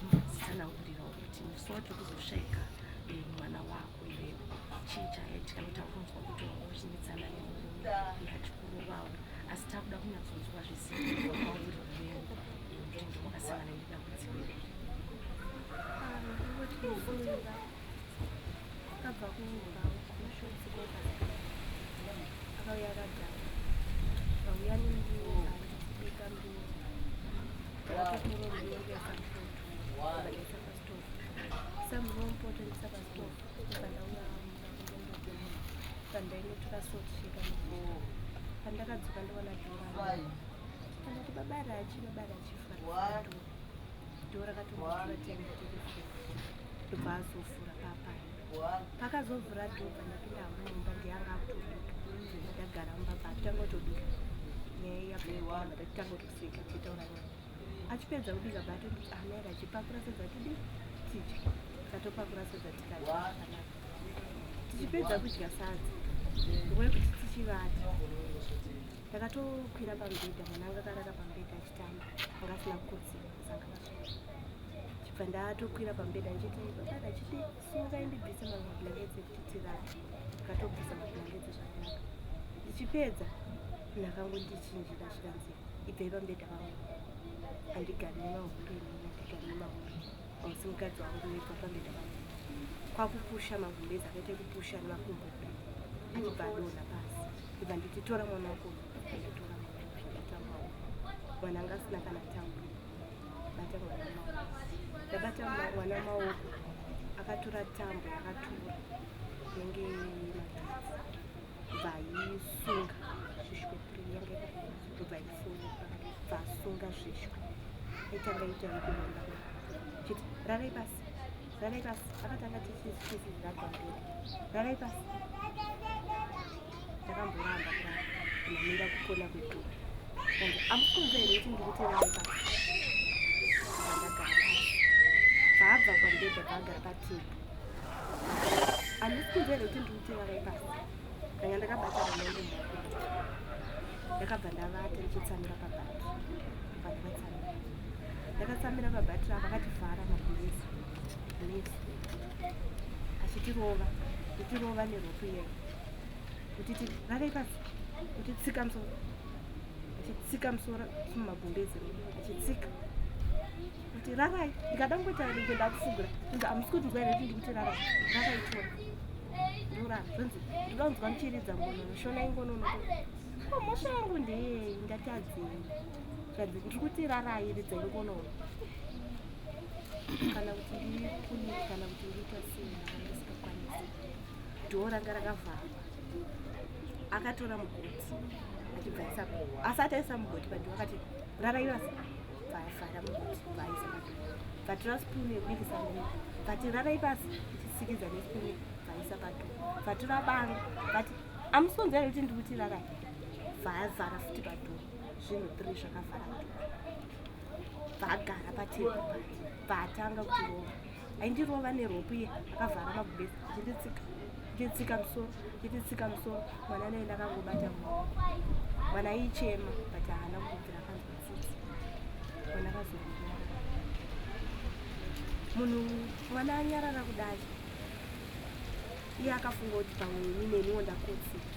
unotsanangurirawo kuti musi wacho kuzoshaika eh, mwana wako iwewe chii chaitika nokuti akunzwa kuti wanga uchinetsana nemurume iye achikurovawo asi takuda kunyatsonzwa zvisiri kwauri iwewe eh, kuti ndiwe wakasangana nedambudziko iri. Akabva kumba kumashops akauya akadhakwa auya nembiwo achibika mbiwo akatora mbiwo ndikaisa mupoto ndikaisa pastove isa muriwo mupoto ndikaisa pastove ndobva ndauya pandainotora salt shaker pandakadzoka ndowana dhora andati baba rachi baba rachi fura dhora rakatombotora time kuti rifure ndobva azovhura papaya pakazovhura dhobva ndapinda hangu mumba ndiyanga akutobika ndagara mumba patanga kutobika nyaya yabva ndatanga kutoseka tichitaura nyaya achipedza kubika bato amai achipakura sadza tidi tidye tatopakura sadza tikadya zvakanaka tichipedza kudya sadza nguva yekuti tichivata ndakatokwira pamubhedha mwana anga akarara pamubhedha achitamba anga asina kukotsira saka chibva ndatokwira pamubhedha ndichiti baba ndachiti simukai ndibvise mamwe mablankets ekuti tirare ndakatobvisa mablankets zvakanaka ndichipedza munhu akangondichinjira zvikanzi ibvei pamubhedha pangu handigari nemahure inini handigari nemahure hausi mukadzi wangu ibva pamubhedha pangu kwakupusha magumbezi akaita ekupusha nemakumbo kudai achibva adonha pasi ndibva nditi tora mwana wako anditora mwana ndibata maoko mwana anga asina kana tambo bata mwana maoko ndabata mwana maoko akatora tambo yakatura inenge magetsi bvaisunga zvishwe three yanga ndobva isunga bvasunga zvishwe aitanga ita yekuronda chiti rarai pasi rarai pasi akatanga tichiziragwamberi rarai pasi ndakamboramba kurara ndamira kukona kwedhoo and amukunzwa here kuti ndikuti rarai pasi ndagara pasi bvaabva pambedha bvaagara patebho handisi kunzwa here kuti ndikuti rarai pasi ndanga ndakabata vana mumaoko ndakabva ndavata ndichitsamira pabhati ndakatsamira ndakatsamira pabhati ravo akativhara magumbezi. magumbezi achitirova kutirova neropu iyeyo kutiti rarai pasi kutitsika musoro achitsika musoro mumagumbezi achitsika kuti rarai ndikada kungoita ndinge ndakufugura inzi hamusi kutinzwa here kuti ndikuti rarai rarai tora ndorara zvonzi ndoda kunzwa muchiridza ngonono shona ingonono ko mhosva yangu ndeyei ndatadzei zvanzi ndiri kuti rarai ridzai ngonono kana kuti ndikuni kana kuti ndiita sei ndanga ndisikakwanisi dhoo ranga rakavharwa akatora mugoti achibva aisa asati aisa mugoti padhoo akati rarai vasi bvavhara mugoti bvaaisa padhoo bvatora spoon yekubikisa nyama bvati rarai pasi ichisikidza nespoon bvaisa padhoo bvatora banga vati amusonzera kuti ndikuti rarai bvaavhara futi padhoo zvinhu three zvakavhara dhoo bvaagara patebho pake bvaatanga kutirova aindirova neropu iye akavhara magumbezi achinditsika achinditsika musoro achinditsika musoro mwana naye ndakangobata muoko mwana aichema but haana kubvira akanzwa tsitsi mwana akazonyarara munhu mwana anyarara kudai iye akafunga kuti pamwe ini neniwo ndakotsira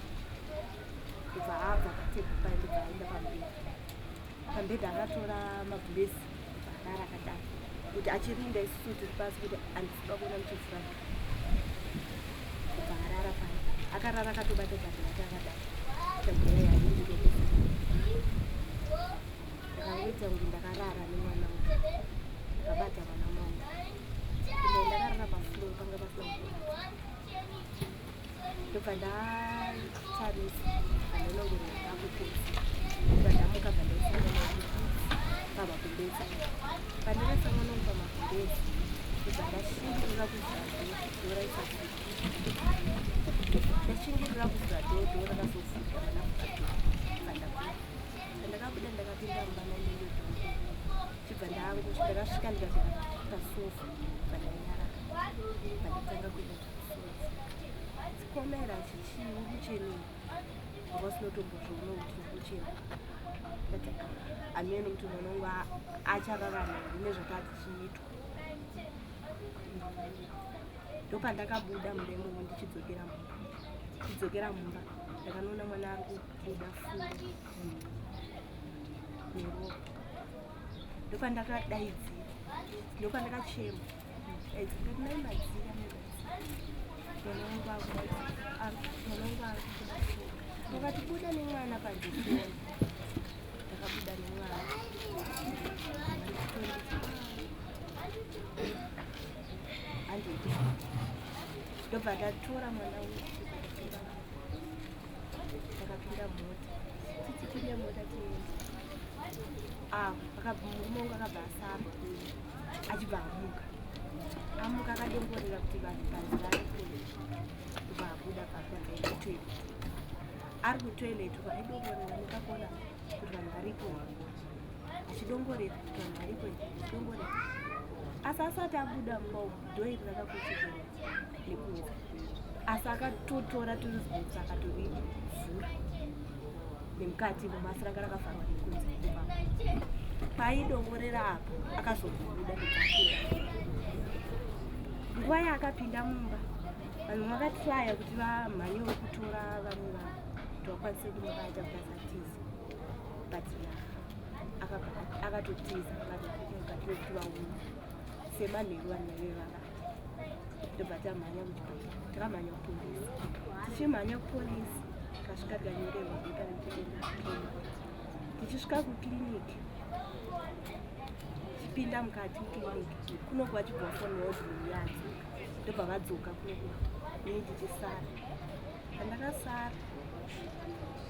kubva abva patebho paye ndobva aenda pamberi pambedha akatora magumbezi arara akadaro kuti achirinda isusu tiri pasi kuti andisida kuona muchivhura kubva arara pano akarara akatobata jambira yake akadaro jambira yaindirobesa ndakangoita kunge ndakarara nemwana uyu ndakabata mwana maoko ende ndakarara pafuro panga pasina mvura ndobva ndatarisa handonongorora ndakupedza ndobva ndamuka bva ndaisanga pamagumbezi pandakaisa mwana wangu pamagumbezi ndobva ndashingirira kuvhura dhoo dhoo raisavhurika ndashingirira kuvhura dhoo dhoo rakazovhurika pandavhura dhoo bva ndabuda pandakabuda ndakapinda mumba nainenge dhoo chibva ndangu ndakasvika ndikagara pasofa bva ndanyarara bva ndatanga kuita Chikomera chichii uri kuchemei wanga usinotombozviona kuti uri kuchema but hameno kuti mwana wangu achararama here nezvata tichiitwa ndopandakabuda mumba imomo ndichidzokera mumba ndichidzokera mumba ndakanoona mwana ari kubuda furo neropa ndopandakadaidzira ndopandakachema daidzira ndati mai madzira mai madzira mwana wangu mwana wangu akubuda ndakati buda nemwana panze tione ndakabuda nemwana handidi ndobva ndatora mwana uyu ndakapinda mota titipinde mota tiende ah, murume wangu akabva asara achibva amuka amuka akadongorera kuti vanhu panze varipo kubva abuda pakuenda kutoilet ari kutoilet uko aidongorera nekakona kuti vanhu varipo achidongorera kuti vanhu varipo achidongorera asi asati abuda mumba umu dhoo iri rakakochekerwa nekunze asi akatotora turuzibox akatorivhura nemukati imomo asi ranga rakavharwa nekunze paaidongorera apa akazobuda ndikapinda nguva yaakapinda mumba vanhu vakatraya kuti vamhanyewo kutora vamwe vanhu kuti vakwanise kumubata kuti asatiza but akatotiza vanhu mukati mekuti vauya semanheru vanhu vaive vavata ndobva tamhanya kuchipatara takamhanya kupolisi tichimhanya kupolisi tikasvika tikanyorerwa bepa rekuti enda kuclinic tichisvika kuclinic tichipinda mukati muclinic kunoku vachibva foni wodroom yadzoka ndobva vadzoka kunoku ini ndichisara pandakasara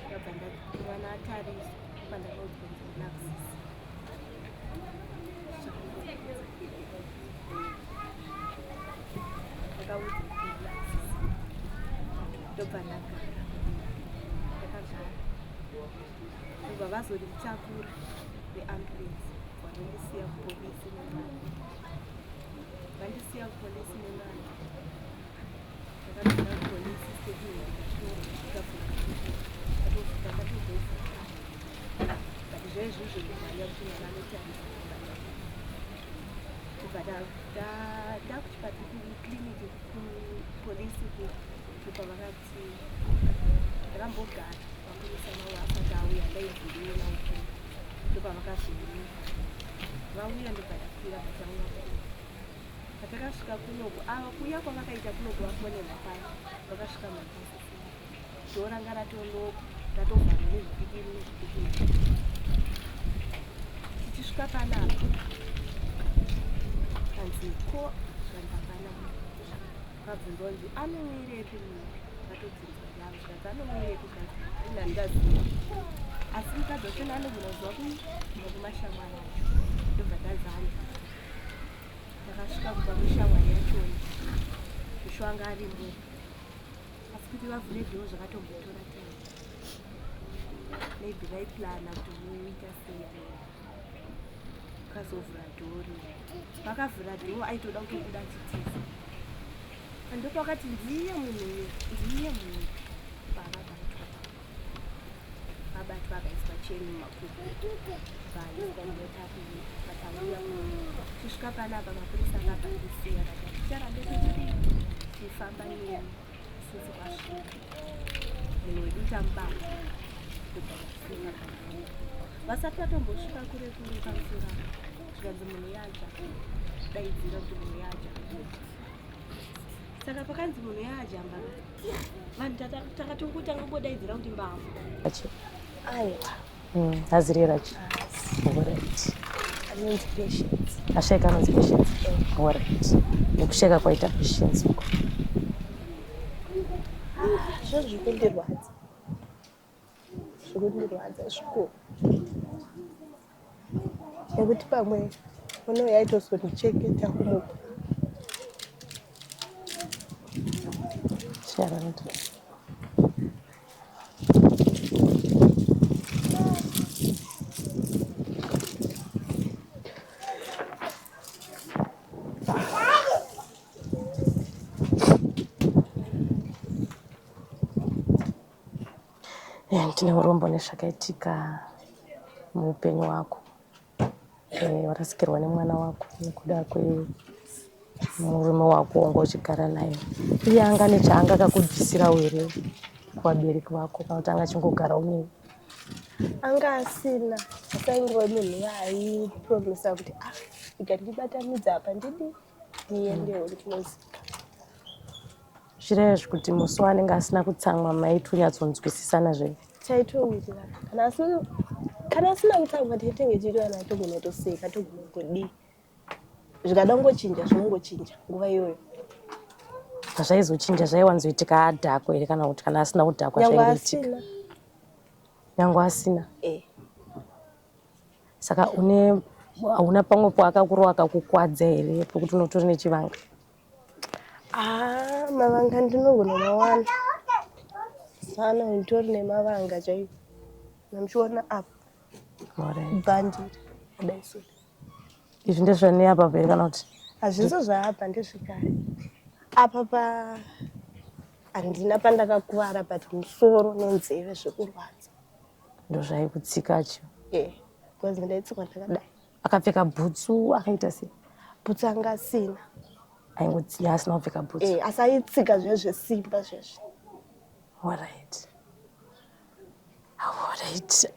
ndabva mwana atariswa pandakaudzwa kuti nakusisi ndakaudzwa kuti nakusisi ndobva ndagara ndakagara ndobva vazonditakura neambulance vanondisiya kupolisi nemwana vandisiya kupolisi nemwana ndakagara kupolisi statement ndikatora ndikavhura ndakatozovhura but zvaizvizvo zvekumhanya kuti mwana anotarisa Tobva takuchipatara kuclinic kupolisi ndopavakati ndakambogara mapurisa mawo asati auya ndainzi ndiona uko ndopavakazouya vauya ndobva ndakwira vatauya kuno. Patakasvika kunoku ava kuuya kwavakaita kunoku vafonerwa pano vakasvika mapasisi dhoo ranga ratoloka ratovharwa nezvipikiri nezvipikiri. Tichisvika panapa kanzi ko zvanzi hapana munhu. Vabvunzwa kunzi anouyirepi munhu vatobvunzwa yavo zvikanzi anouyirepi zvikanzi ini handivazivi asi mukadzi wachona anogona kuziva kubva kumashamwari acho ndobva tazana ndakasvika kubva kushamwari yachona Joshua anga arimo asi kuti vavhure dhoo zvakatombotora time maybe vaiplana kuti unoita sei akazovhura dhoo riya vakavhura dhoo aitoda kutobuda achitiza ndopakati ndiye munhu uyu ndiye munhu paakabatwa abatwa akaiswa cheni mumakumbo vaiswa mumota vatauya tichisvika panapa mapurisa akabva ndisiya vati ticharambe tichidii tichifamba nemi since kwasvika munhu wedu tamubata ndobva vasiya vasati vatombosvika kure kure pamusoro apa zvikanzi munhu yaja daidzira kuti munhu yaja saka pakanzi munhu yaajamba vanhu takatongotanga kungodaidzira kuti mbavha. Aiwa. Hazi racho. Alright. Anonzi Patience. Ashaika anonzi Patience. Alright. Nekusheka kwaita Patience uko. Ah, zvo zviri kundirwadza. Zviri kundirwadza zvikuru. Nekuti pamwe unouya aitozondichengeta kumupa. Sharon. Ndine urombo nezvakaitika muupenyu hwako. Warasikirwa nemwana wako nekuda kwemurume wako wanga uchigara naye. Iye anga nechaanga akakubvisirawo here kuvabereki vako kana kuti anga achingogarawo newe? Anga asina asi aingova munhu aipromisa kuti ah ikandibatanidza apa ndidi ndiendewo ndinosika. Zvireva kuti musi waanenge asina kutsamwa maitonyatsonzwisisana zve? Taitowirirana kana asina kana asina kutsamwa taitenge tichitowana togona kutoseka togona kudii zvikada kungochinja zvinongochinja nguva iyoyo. Hazvaizochinja zvaiwanzoitika adhakwa here kana kuti kana asina kudhakwa Nyangwe zvaingoitika? asina. Nyangwe asina. Eh. Saka une hauna pamwe paakakurova akakukwadza here pekuti unotori nechivanga? Ah, mavanga ndinogona mawana. Sana nditori nemavanga chaiwo. Namuchiona apa Alright. bhandi kudai so. Izvi ndezvane apa here kana kuti? Hazvisi zvaapa ndezvekare. Apa pa handina pandakakuvara but musoro nenzeve zvekurwadza. Ndozvaikutsika cho. Eh, because ndaitsikwa ndakadai. Akapfeka bhutsu akaita sei? Bhutsu anga asina. Aingotsiya asina kupfeka bhutsu. Eh, asi aitsika zviya zvesimba zvezvi. Alright. Alright.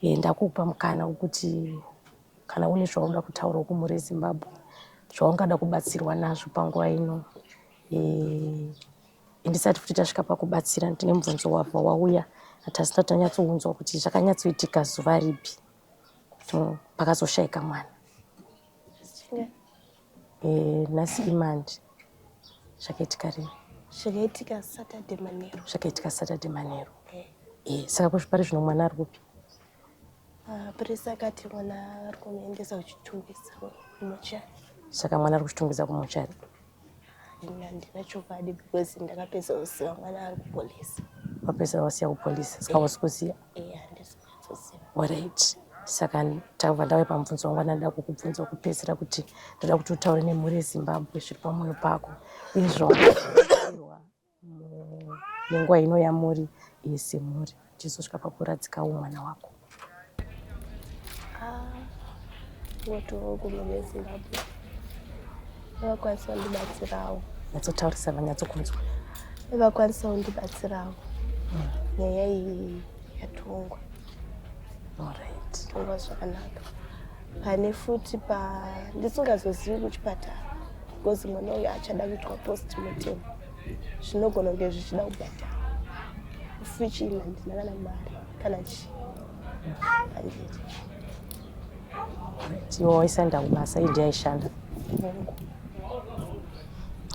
Ndakupa mukana wekuti kana une zvaunoda kutaura kumhuri yeZimbabwe zvaungada kubatsirwa nazvo panguva ino. Ndisati futi tasvika pakubatsira ndine mubvunzo wabva wauya hatisati tanyatsounzwa kuti zvakanyatsoitika zuva ripi kuti pakazoshaika mwana. Nhasi imandi zvakaitika rini? Zvakaitika Saturday manheru. Zvakaitika Saturday manheru. Saka pari zvino mwana ari kupi? Purisa akati mwana ari kumuendesa kuchitungwiza kumochari. Saka mwana ari kuchitungwiza kumochari? Ini handina chokwadi because ndakapedza kuziva mwana ari kupolisi. Wapedzisira wasiya kupolisi saka hausi kuziva? Eh, handisi kunyatsoziva. Alright. Saka tabva ndauya pamubvunzo wangu wandada kukubvunza wekupedzisira kuti ndoda kuti utaure nemhuri yeZimbabwe zviri pamwoyo pako uye zvaungabatsirwa nenguva ino yamuri semhuri uchizosvika pakuradzikawo mwana wako. Ngotiwo kumhuri yeZimbabwe vakwanisa kundibatsirawo. Nyatsotaurisa vanyatsokunzwa. Vakwanisa kundibatsirawo. Nyaya iyi yatongwa. Alright. Tongwa zvakanaka. Pane futi pa ndisingazozivi kuchipatara because mwana uyu achada kuitwa postmortem zvinogona kunge zvichida kubhadhara fuchi ini handina kana mari kana chii handiti Iwe waisaenda kubasa, iyi ndiye aishanda.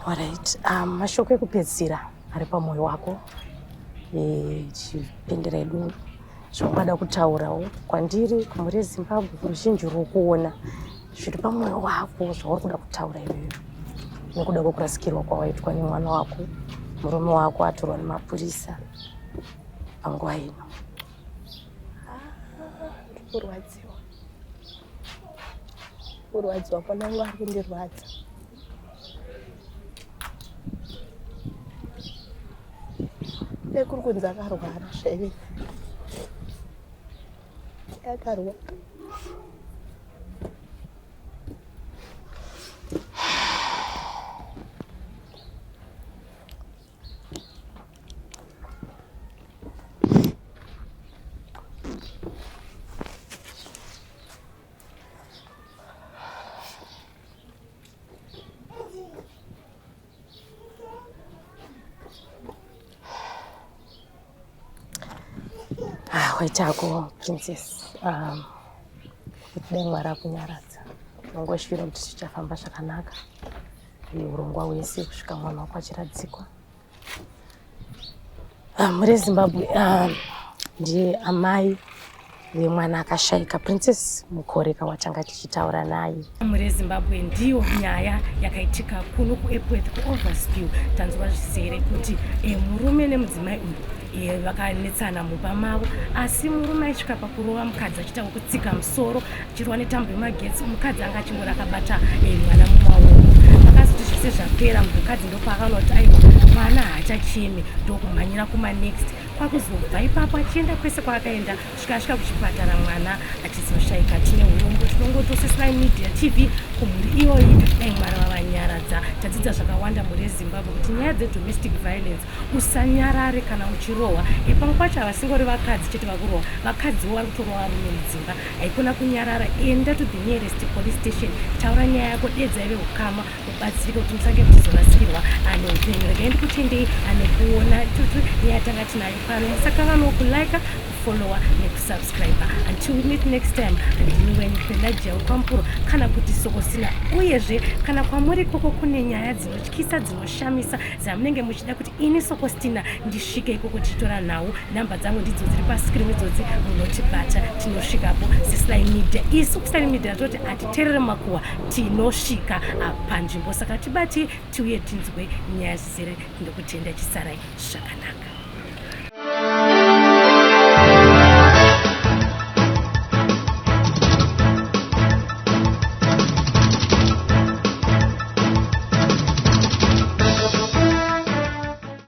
Alright, mashoko ekupedzisira ari pamwoyo wako chipendera yedu zvaungada kutaurawo kwandiri kumhuri yeZimbabwe kuruzhinji ruri kuona zviri pamwoyo wako zvauri kuda kutaura iwewe nekuda kwekurasikirwa kwawaitwa nemwana wako murume wako atorwa nemapurisa panguva ino. Kurwadziwa, kurwadziwa kwanangu ari kundirwadza. Dai kuri kunzi akarwara zvaive akarwara. Ah, waitako princess kuti dai Mwari akunyaradza unongoshuvira kuti zvichafamba zvakanaka urongwa hwese kusvika mwana wako achiradzikwa. Mhuri yeZimbabwe ndiye amai vemwana akashaika Princess Mukoreka watanga tichitaura naye. Mhuri yeZimbabwe ndiyo nyaya yakaitika kuno kuEpworth kuOverspill. Tanzwa zvizere kuti murume nemudzimai uyu vakanetsana mumba mavo, asi murume aisvika pakurova mukadzi achiita wekutsika musoro achirwa netambo yemagetsi. Mukadzi anga achingori akabata mwana mumaoko. Vakazoti zvese zvapera, mukadzi ndopaakaona kuti aiwa mwana haachachemi, ndokumhanyira kumanext kwakuzobva ipapo achienda kwese kwaakaenda kusvika asvika kuchipatara mwana achizoshaika. Tine urombo, tinongoti seSly Media TV kumhuri iyoyi, dai Mwari vavanyaradza. Tadzidza zvakawanda mhuri yeZimbabwe kuti nyaya dzedomestic violence usanyarare kana uchirohwa. Pamwe pacho havasingori vakadzi chete vakurohwa, vakadziwo vari kutorova varume mudzimba. Haikona kunyarara, enda to the nearest police station, taura nyaya yako, dedzai veukama mubatsirike kuti musange muchizorasikirwa neupenyu. Regai ndikutendei nekuona tutu nyaya tanga tinayo pano. Musakanganwa kulike, kufollowa nekusubscribe. Until we meet next time, ndini wenyu Pelagia Wekwamupuro kana kuti Sokosina. Uyezve kana kwamuri ikoko kune nyaya dzinotyisa dzinoshamisa dzamunenge muchida kuti ini Sokostina ndisvike ikoko tichitora nhau, namba dzangu ndidzo dziri pascreen idzodzi, munotibata tinosvikapo seSly Media. Isu kuSly Media toti hatiterere makuhwa, tinosvika panzvimbo, saka tibati tiuye tinzwe nyaya zvizere. Ndokutenda, chisarai zvakanaka.